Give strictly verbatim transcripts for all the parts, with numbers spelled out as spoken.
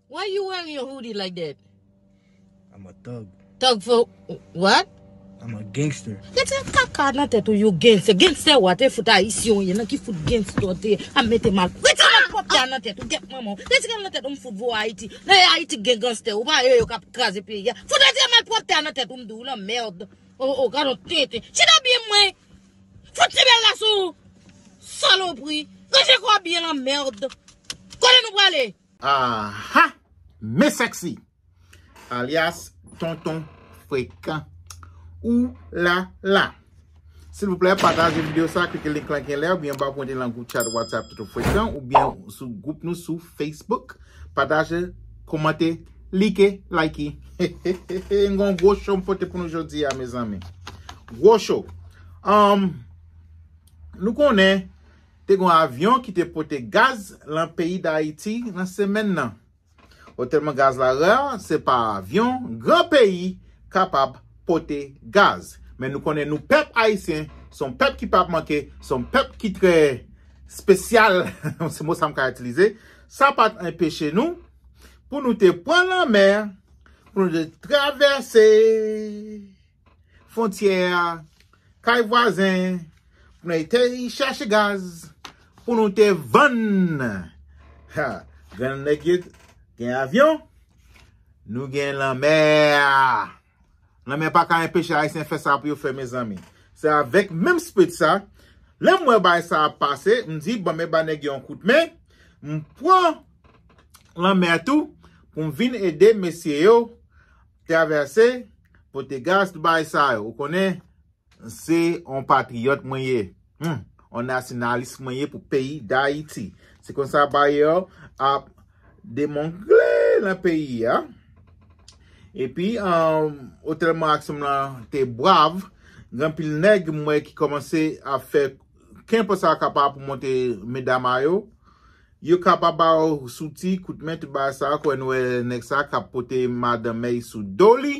Why you wearing your hoodie like that? I'm a thug. Thug for what? I'm a gangster. Retire kaka nan tèt ou, you gangster. Gangster what? E fout ayisyen ou ye, nan ki fout gangster ou te ye? A mete mal. Retire malpwòpte a nan tèt ou, gèt manman w. Retire l nan tèt ou, m fout voye Ayiti. Nan Ayiti gen gangster, ou pa yo yo k ap kraze peyi a. Fout retire malpwòpte a nan tèt ou, m di w lanmèd. O, o, gad on tenten. Chita byen mwen. Fout ti bèl la sou ou. Salopri. Ranje kò w byen lanmèd. Kote nou prale? Aha! Men sexy! Alyas Tonton Frekan. Ou la la! Silvouplè, pataje videyo sa, klike link lan ki anlè, oubyen ba pwente lan gwoup chat WhatsApp Tonton Frekan, oubyen sou gwoup nou sou Facebook. Pataje, kòmante, like, like. M gon gwo show m pote pou nou jodi a, mezanmi. Gwo show. Um, nou konnen, te gon avyon ki te pote gaz lan peyi Dayiti nan semèn nan. Otèlman gaz la rè, se pa avyon gran peyi kapab pote gaz. Men nou konnen nou pèp ayisyen, se yon pèp ki p ap manke, se yon pèp ki trè espesyal, se mo sa m ka itilize. Sa pa t anpeche nou pou nou te pran lanmè, pou nou te travèse fwontyè a, kay vwazen, pou nou te chèche gaz, pou nou te vann. Ha, grann nèg yo gen avyon, nou gen lanmè. Lanmè pa ka anpeche ayisyen fè sa pou yo fè, mezanmi. Se avèk menm spirit sa, lè m wè bagay sa ap pase, m di, bon, men ba nèg yo yon kout men, m pran lanmè tou, pou m vin ede mesye yo travèse, pote gaz, tout bagay sa yo. Ou konnen, se yon patriyòt mwen ye. Hmm, yon nasyonalis mwen ye pou peyi Dayiti. Se konsa bagay yo ap demongle nan peyi a. Epi, um, otèlman aksyon lan te brav, gen anpil nèg m wè ki kòmanse ap fè kenpòt sa kapab pou monte medam a yo. Yo kapab ba w souti, kout men, tout bagay sa, kwè nou wè nèg sa k ap pote madanm èy sou do li,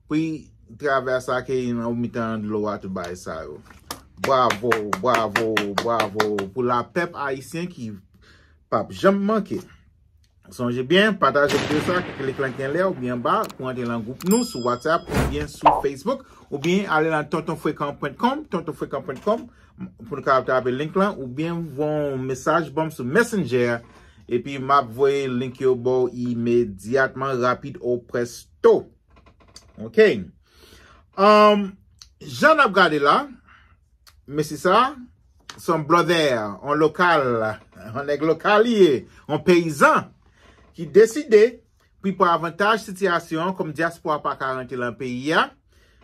pou l travèse ak nan mitan dlo a, tout bagay sa yo. Bravo, bravo, bravo pou la pèp ayisyen ki p ap janm manke. Sonje byen, pataje videyo sa, klike link lan ki anlè oubyen anba pou antre lan gwoup nou sou WhatsApp oubyen sou Facebook, oubyen ale lan tonton frekan pwen kòm, tonton frekan pwen kòm, pou nou kapab tape link lan, oubyen voye yon mesaj ban m sou Messenger, epi m ap voye link yo ba w imedyatman, rapid o presto. Ok. Um, jan n ap gade la, mesye sa, se yon brother, yon lokal, yon nèg lokal li ye, yon peyizan, ki deside pou l pran avantaj sitiyasyon an, kòm dyaspora pa ka rantre lan peyi a,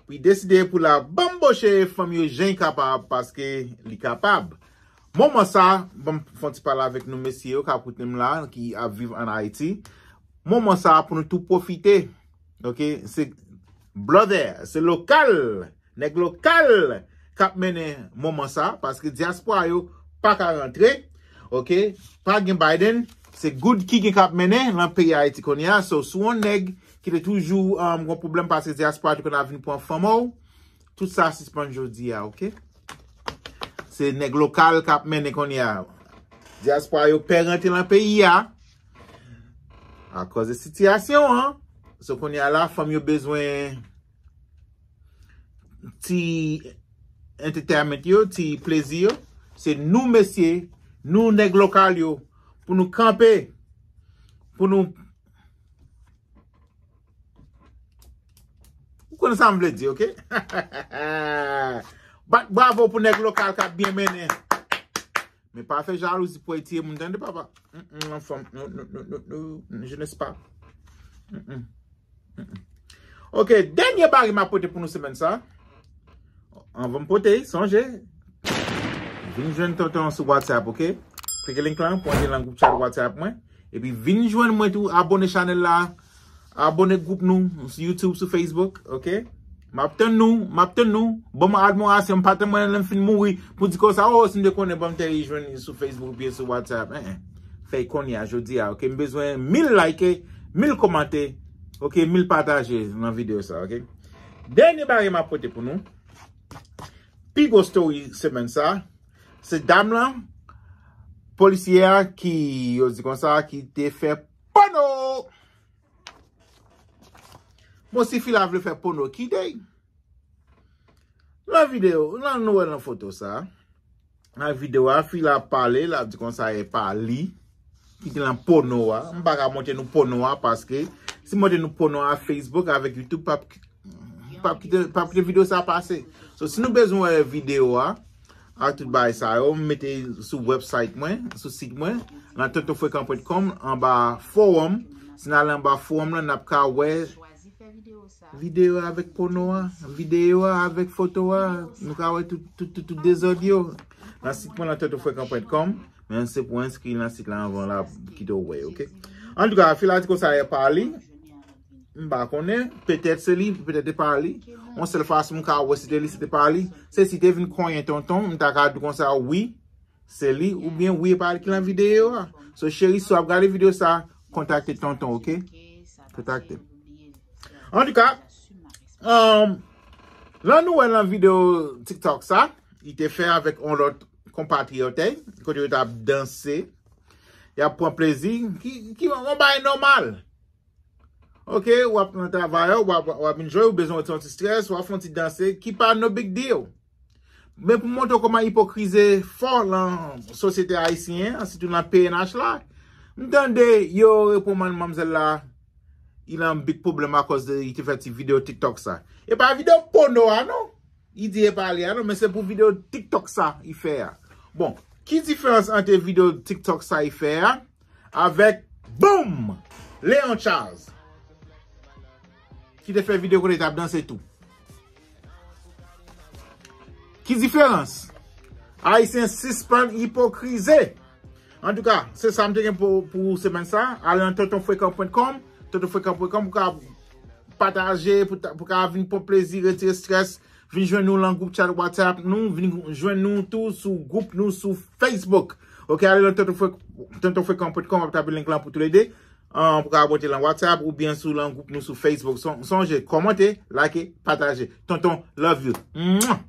pou l deside pou l al banboche fanm yo jan l kapab, paske li kapab. Moman sa, ban m fè yon ti pale avèk nou mesye yo k ap koute m la, ki ap viv ann Ayiti. Moman sa, pou nou tou pwofite, ok, se brother, se lokal, nèg lokal k ap mennen moman sa, paske dyaspora yo pa ka rantre, ok, pa gen Biden, se Good ki gen k ap mennen lan peyi Ayiti kounye a. So, si w yon nèg ki te toujou, um, gon pwoblèm paske dyaspora te konn ap vin pran fanm ou, tout sa sispann jodi a, ok? Se nèg lokal k ap mennen kounye a. Dyaspora yo pè rantre lan peyi a, akòz de sitiyasyon an. So kounye a la, fanm yo bezwen ti entertainment yo, ti plezi yo. Se nou mesye, nou nèg lokal yo, pou nou kanpe, pou nou Ou konn sa m vle di, ok? Bat bravo pou nèg lokal k ap byen mennen. Men pa fè jalouzi pou etire moun, tande, papa. Mm, mm, non, fanm, non, non, non, non, non, je ne sais pas. Mm, mm, mm, mm. Ok, dènye bagay m ap pote pou nou semèn sa. Anvan m pote, sonje, vin jwenn tonton sou WhatsApp, ok? Klike link lan pou antre lan gwoup chat WhatsApp mwen. Epi vin jwenn mwen tou, abone chanèl la, abone gwoup nou sou YouTube, sou Facebook, ok? M ap tann nou, m ap tann nou. Ban m admirasyon, m pa tann mwen lè m fin mouri pou di konsa, oh, si m te konnen, ban m te rijwenn sou Facebook oubyen sou WhatsApp. Eh, eh. Fè kounye a, jodi a, ok? M bezwen mil like, mil kòmante, ok? Mil pataje nan videyo sa, ok? Dènye bagay m ap pote pou nou. Pi gwo story semèn sa, se dam lan, polisyè a ki, yo di konsa, ki te fè pòno. Bon, si fi la vle fè pono, kite l. Nan videyo, nan nou wè nan foto sa, nan videyo a, fi la ap pale, l ap di konsa e pa li ki te nan pono a. M pa ka montre nou pono a paske si m montre nou pono a, Facebook avèk YouTube p ap, p ap kite, p ap kite videyo sa pase. So, si nou bezwen wè videyo a, ak tout bagay sa yo, m mete sou website mwen, sou sit mwen, nan tonton frekan pwen kòm, anba forum. Si n ale anba forum lan, n ap ka wè videyo avèk pono a, videyo a avèk foto a, nou ka wè tout, tout, tout, tout dezòd yo nan sit mwen, nan tonton frekan pwen kòm. Men se pou enskri nan sit la anvan la, kite w wè, oke? Antouka, fi la di konsa e pa li. M pa konnen, petèt se li, petèt se pa li. Yon sèl fason m ka wè si te li, si te pa li, se si te vin konyen tonton, m ta ka di konsa wi, se li, oubyen wi, e pa li ki nan videyo a. So, cheri, si w ap gade videyo sa, kontakte tonton, oke? Kontakte. Antouka, um, lan nou wè nan videyo TikTok sa, li te fè avèk yon lòt konpatriyòt, kote yo t ap danse, y ap pran plezi, ki, ki yon bagay nòmal. Oke, w ap nan travay, w ap, w ap enjoy, ou bezwen retire yon ti strès, w ap fè yon ti danse, ki pa no big deal. Men pou montre w kòman ipokrize fò nan sosyete ayisyen an, sitou nan P N H la, m tande yo repwomann manmzèl la, li nan big pwoblèm akòz de li te fè ti videyo TikTok sa. E pa videyo pono a, non. Li di e pa li a, non, men se pou videyo TikTok sa li fè a. Bon, ki diferans ant videyo TikTok sa li fè a avèk, boom! Leon Charles, ki te fè videyo kote li t ap danse tou. Ki diferans? Ayisyen, sispann ipokrize. Antouka, se sa m te gen pou, pou semèn sa. Ale nan tonton frekan pwen kòm, tonton frekan pwen kòm, pou ka pataje, pou ta, pou ka vin pran plezi, retire strès, vin jwenn nou lan gwoup chat WhatsApp nou, vin jwenn nou tou sou gwoup nou sou Facebook. Oke, ale lan tonton frekan pwen kòm, ap tape link lan pou toulede. Pou ka abòne lan WhatsApp oubyen sou lan gwoup nou sou Facebook. Sonje, kòmante, like, pataje. Tonton, love you. Mwah!